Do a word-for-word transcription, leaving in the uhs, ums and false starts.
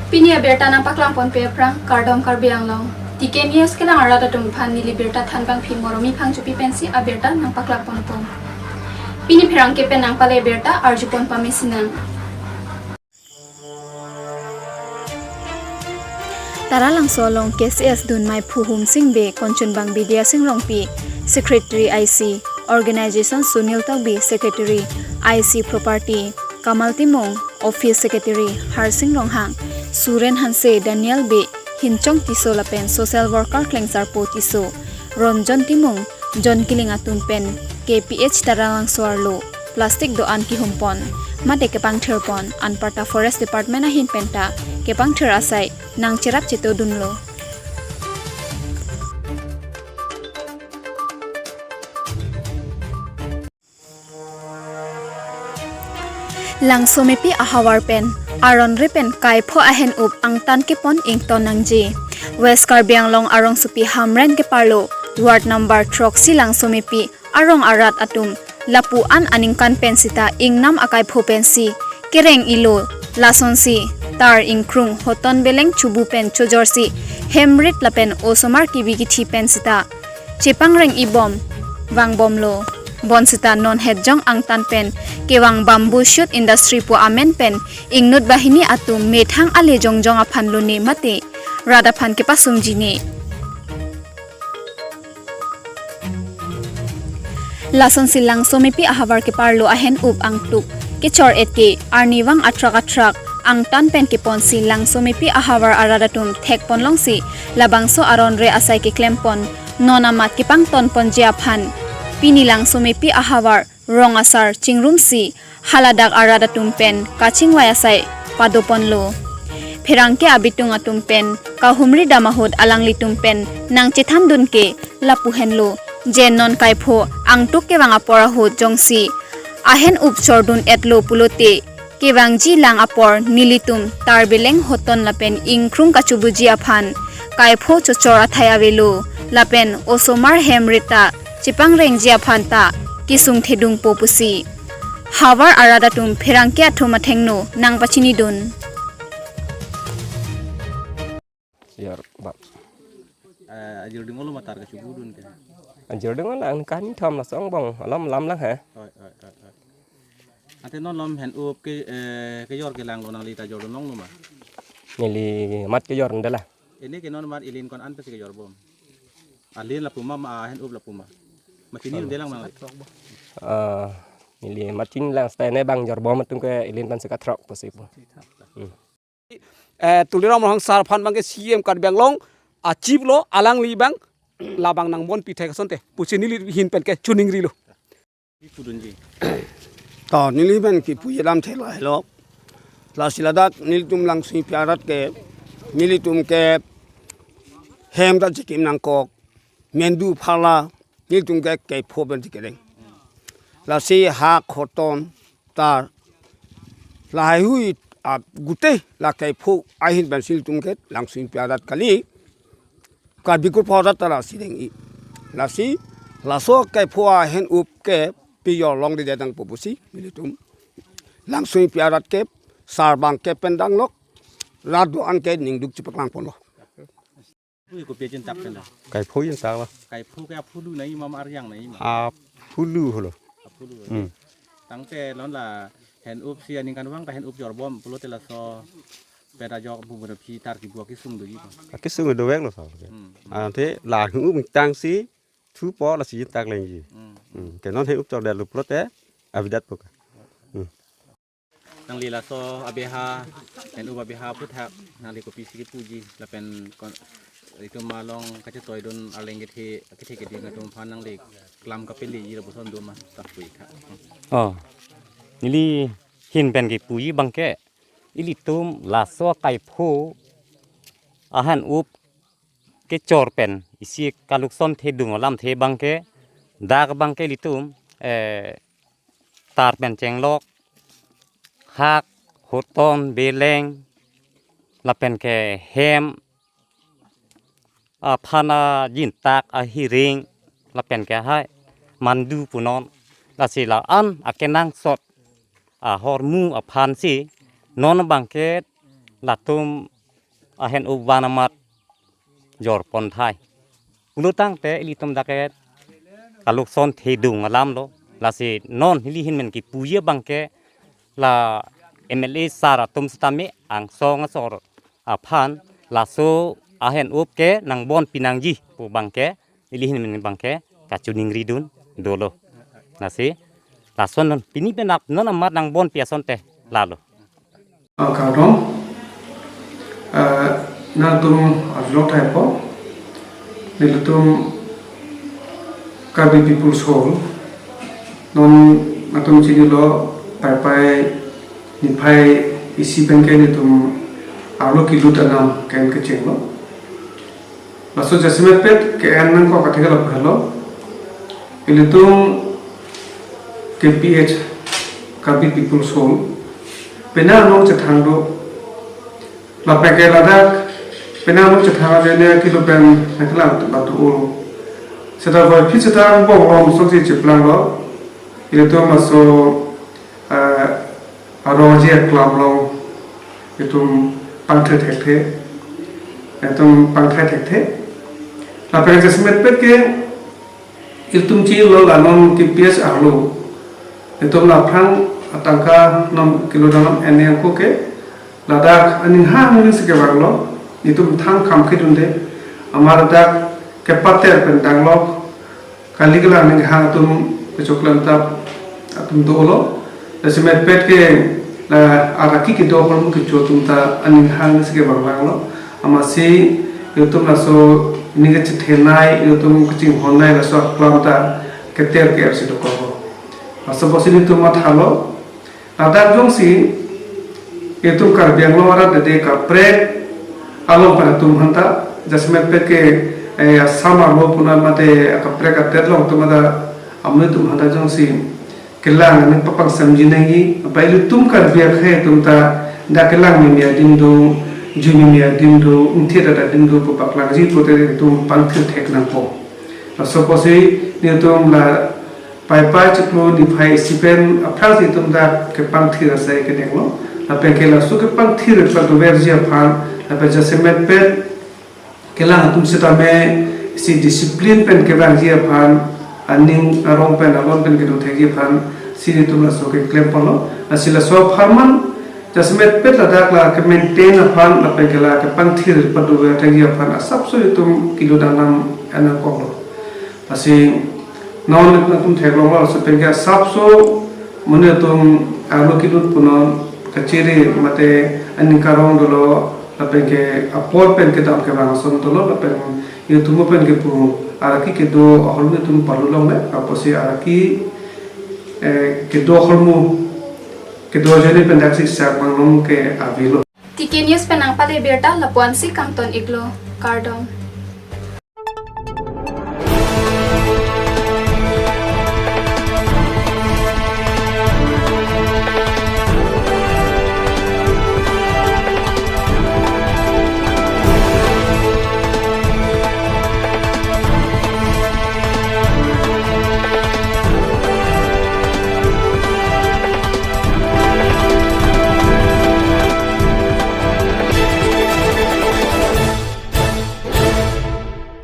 Pini abirta nangpaklang ponpe aphrang kardom Karbi Anglong. T K News kelang arat atum aphan neli birta thanbangpi Moromi Phangchopi pensi abirta nangpaklang ponpo. Pini pherangke pen nangpale birta arjupon pame sinang. Taralangso along K C S dunmai Phu Humsing Bey, Konchanbang Bidya Sing Rongpi, Secretary I C, Organization Sunil Tokbi, Secretary I C Property, Kamal Timung, Office Secretary Harsing Ronghang, Suren Hanse, Daniel Bey, Hinchong Tisso lapen social worker Klengsarpo Tisso, Ronjon Timung, John Kiling atum pen K P H Taralangso arlo plastic do-an kehum pon mate kepangthir pon, anparta Forest Department ahin penta kepangthir asai nangcherap chetodunlo. Langsomepi ahavar pen aron re pen kaipho ahen up angtan kepon ington nangji. West Karbi Anglong arongsopi Hamren keparlo ward number throksi Langsomepi arong arat atum lapu-an aningkan pen sita ingnam akaipho pensi kereng-ilo, lasonsi tar ingkrung hoton beleng chubu pen chojorsi hemrit lapen osomar kibi kithi pen sita chepangreng-ibom vangbomlo. Bonsita non hetjong angtan pen kevang bamboo shoot industry pu amen pen ingnut banghini atum methang ale jongjong aphan lone mate rat aphan kepasungji ne. Lasonsi Langsomepi ahavar keparlo ahen up angtuk kechor-et ke arnivang atrak atrak angtan pen keponsi Langsomepi ahavar arat atum thekpon longsi labangso aron re asai keklem pon non amat kepangton ponji aphan pini Langsomepi ahavar rong asar chingrumsi haladak arat atum pen kachingvai asai padoponlo. Pherangke abitung atum pen kahumri dam ahut alanglitum pen nangchethandun ke lapu henlo, je non kaipho angtuk kevang apor ahut jongsi ahen up chordun-etlo pulote kevangji lang apor nelitum tar beleng hoton lapen ingkrung kachubuji aphan kaipho chochor athai avelo lapen osomar hemrit ta chepangrengji aphan ta kesung thedungpo pusi havar arat atum pherangke atum athengno nangpachinidun. Yor bap. Eh, ajir dinglo matar kachubudun ke. Ajir dinglo nang kani thom laso angbong alam lam lang he. Oi, oi, oi, oi. Ante non lom hen up ke, eh, kejor kelanglo, nangli ta jordun longlo ma? Neli mat kejordun dela. Ini ke non mat ilin ko-an pensi kejorbom? Alin lapu ma, ma ahen up lapu ma? Machini delang ma? Ah, neli machini lang stay ne bang jorbom atum ke ilin pensi kathrok pusi pu. Hmm. Eh, Tuliram Ronghang sar aphan abangke C M Karbi Anglong a chief lo, alangli abang labang nangbonpi thek asonte pusi neli ahin pen ke chuningrilo. Pi pudunji. To neli pen kipuji alam thelo helo. Lasi ladak nelitum Langsomepi arat ke nelitum ke hem ta chikim nangkok, mendu pharla, nelitum ke kaipho pen chikereng. Lasi hak hoton tar lahaihui a gute la kaipho ahin pensi nelitum ke Langsomepi arat kali. Karbi kurpho arat ta lasi deng-i. Lasi laso kaipho ahen up ke pejor longde detang po pusi nelitum Langsomepi arat ke sar abangke pen danglok rat do-an ke ningduk chepaklang ponlo. Phu kopi ajin tak pen la? Kaipho ajin tak la. Kaipho ke aphulu nai ma, ma arjang nai ma? Aphulu holo. Aphulu. Hmm. Tangte non la hen up si aningkanvang ta hen up jorbom pulote laso pen ajok bubun aphi tar kibu akesung doji ko? Akesung doveklo sa. Hmm. Ante la hen up tangsi thupo lasi ajin tak lengji. Hmm. Hmm. Ke non hen up jordetlo pulote abidat po ka. Hmm. Nangli laso abeha, hen up abeha aphuthak nangli kopisi kepuji lapen kon-, itum along kachetoidun arleng kethe, kethe keding atum aphan nangli klam kapeleji lapuson do ma, ta puitha. Oh. Neli ahin pen kipuji abangke ilitum laso kaipho ahen up kechor pen isi kalukson thedung alamthe abangke, dak abangke ilitum, eh, tar pen chenglok, hak, hoton, beleng, lapen ke hem, aphan ajin tak, ahiring, lapen ke hai mandu punon, lasi la-an akenangsot ahormu aphansi non abangke latum ahen-up van amat jor pon thai. Pulo tangte ilitum dak ke kalokson thedung alam lo. Lasi non neli ahin pen kipuji abang ke la M L A sir atum sitame angsong asor aphan laso ahen-up ke nangbonpi nangji pu abang ke neli ahin pen abang ke kachiningri dun dolo. Lasi lason non pini penap non amat nangbonpi asonte lalo. Ah, kardom. Ah, nangtum arlo thaipo. Nelitum Karbi People's Hall. Non nangtum chinilo, Paipai niphai isi pen ke nelitum arlo kelut anam ke-en kechenglo. Laso jasemet pet ke-en nangkok atheke lapu helo. Ilitum K P H, Karbi People's Hall, penang anong chethang do. Lapen ke ladak penang anong chethang ajoine kilo pen nangkelang batu ul. Seta boy phi seta angbong long songsi cheplanglo. Ilitum laso, eh, arong aji aklam along itum pangthir thekthe, itum pangthir thekthe. Lapen jasemet pet ke itum chilo la non K P H arlo, itum la aphrang atangka non kilo dam en nangkok ke ladak aning hang nangsi kevanglo, itum thang kham khidunde, amat ladak kepater pen danglo, kali kelang aning hang atum kechoklam tap atum dolo. Jasemet pet ke la araki kedo ahormu kecho atum ta aning hang nangsi kevang vanglo. Amatsi itum laso aning kachethenei, itum kachinghonnei laso aklam ta keter ke-er si dokoklo. Laso apotsi nelitum mathalo. Ladak jongsi itum Karbi Anglong arat dede kaprek along pen atum aphanta, jasemet pet ke, eh, Assam arlo puna mate kaprek adet along atum aphanta, amonit atum aphanta jongsi kelang aning papangsamji nangji, bai ilitum Karbi akhei atum ta dak kelang mimi adim do, ju mimi adim do, ingthir adim do, papaklangji pute itum pangthir thek nangpo. Laso apotsi nelitum la Paipai chiklo niphai isi pen aphrangsi itum dak kepangthir asai kedenglo. Lapen ke laso kepangthir padoverji aphan, lapen jasemet pet kelang atum sitame isi discipline pen kevangji aphan, aning arong pen alon pen kedo thekji aphan si nelitum laso keklem ponlo. Lasi laso apharman jasemet pet ladak la ke-maintain aphan lapen ke la kepangthir padover thekji aphan asapso itum kilo dam nang-en nangkoklo. Lasi non nangtum theklonglo, laso pen ke asapso monit atum arlo kelut punon, kachere mate aning karong dolo, lapen ke apor pen kedam kevang ason dolo, lapen itum pen kepu araki kedo ahormu itum palu longle, apotsi araki, eh, kedo ahormu, kedo ajoine pen daksi sak vang long ke avelo. T K News pen nangpale birta lapu-ansi kangton iklo, kardom.